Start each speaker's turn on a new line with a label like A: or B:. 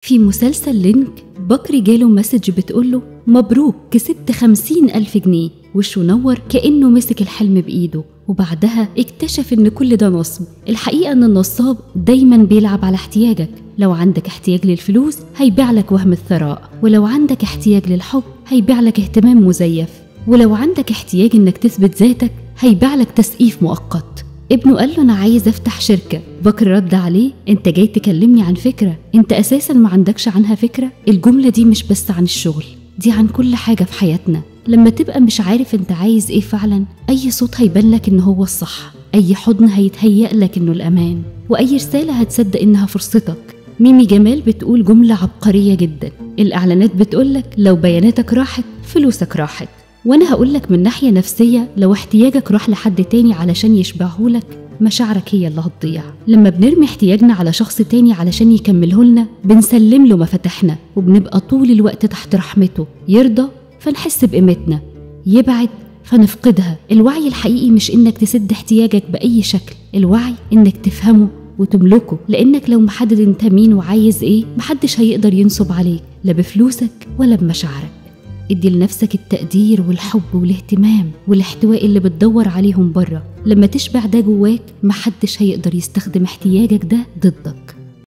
A: في مسلسل لينك بكري جاله message بتقوله مبروك كسبت 50,000 جنيه، وشه نور كأنه مسك الحلم بإيده، وبعدها اكتشف إن كل ده نصب. الحقيقة إن النصاب دايما بيلعب على احتياجك. لو عندك احتياج للفلوس هيبيع لك وهم الثراء، ولو عندك احتياج للحب هيبيع لك اهتمام مزيف، ولو عندك احتياج إنك تثبت ذاتك هيبيع لك تسقيف مؤقت. ابنه قال له أنا عايز أفتح شركة، بكر رد عليه أنت جاي تكلمني عن فكرة أنت أساسا ما عندكش عنها فكرة. الجملة دي مش بس عن الشغل، دي عن كل حاجة في حياتنا. لما تبقى مش عارف أنت عايز إيه فعلا، أي صوت هيبان لك إن هو الصح، أي حضن هيتهيأ لك إنه الأمان، وأي رسالة هتصدق إنها فرصتك. ميمي جمال بتقول جملة عبقرية جدا، الإعلانات بتقولك لو بياناتك راحت فلوسك راحت، وأنا هقولك من ناحية نفسية لو احتياجك راح لحد تاني علشان يشبعهولك مشاعرك هي اللي هتضيع. لما بنرمي احتياجنا على شخص تاني علشان يكملهولنا بنسلم له مفاتيحنا، وبنبقى طول الوقت تحت رحمته. يرضى فنحس بقيمتنا، يبعد فنفقدها. الوعي الحقيقي مش إنك تسد احتياجك بأي شكل، الوعي إنك تفهمه وتملكه، لأنك لو محدد انت مين وعايز ايه محدش هيقدر ينصب عليك، لا بفلوسك ولا بمشاعرك. ادي لنفسك التقدير والحب والاهتمام والاحتواء اللي بتدور عليهم بره. لما تشبع ده جواك محدش هيقدر يستخدم احتياجك ده ضدك.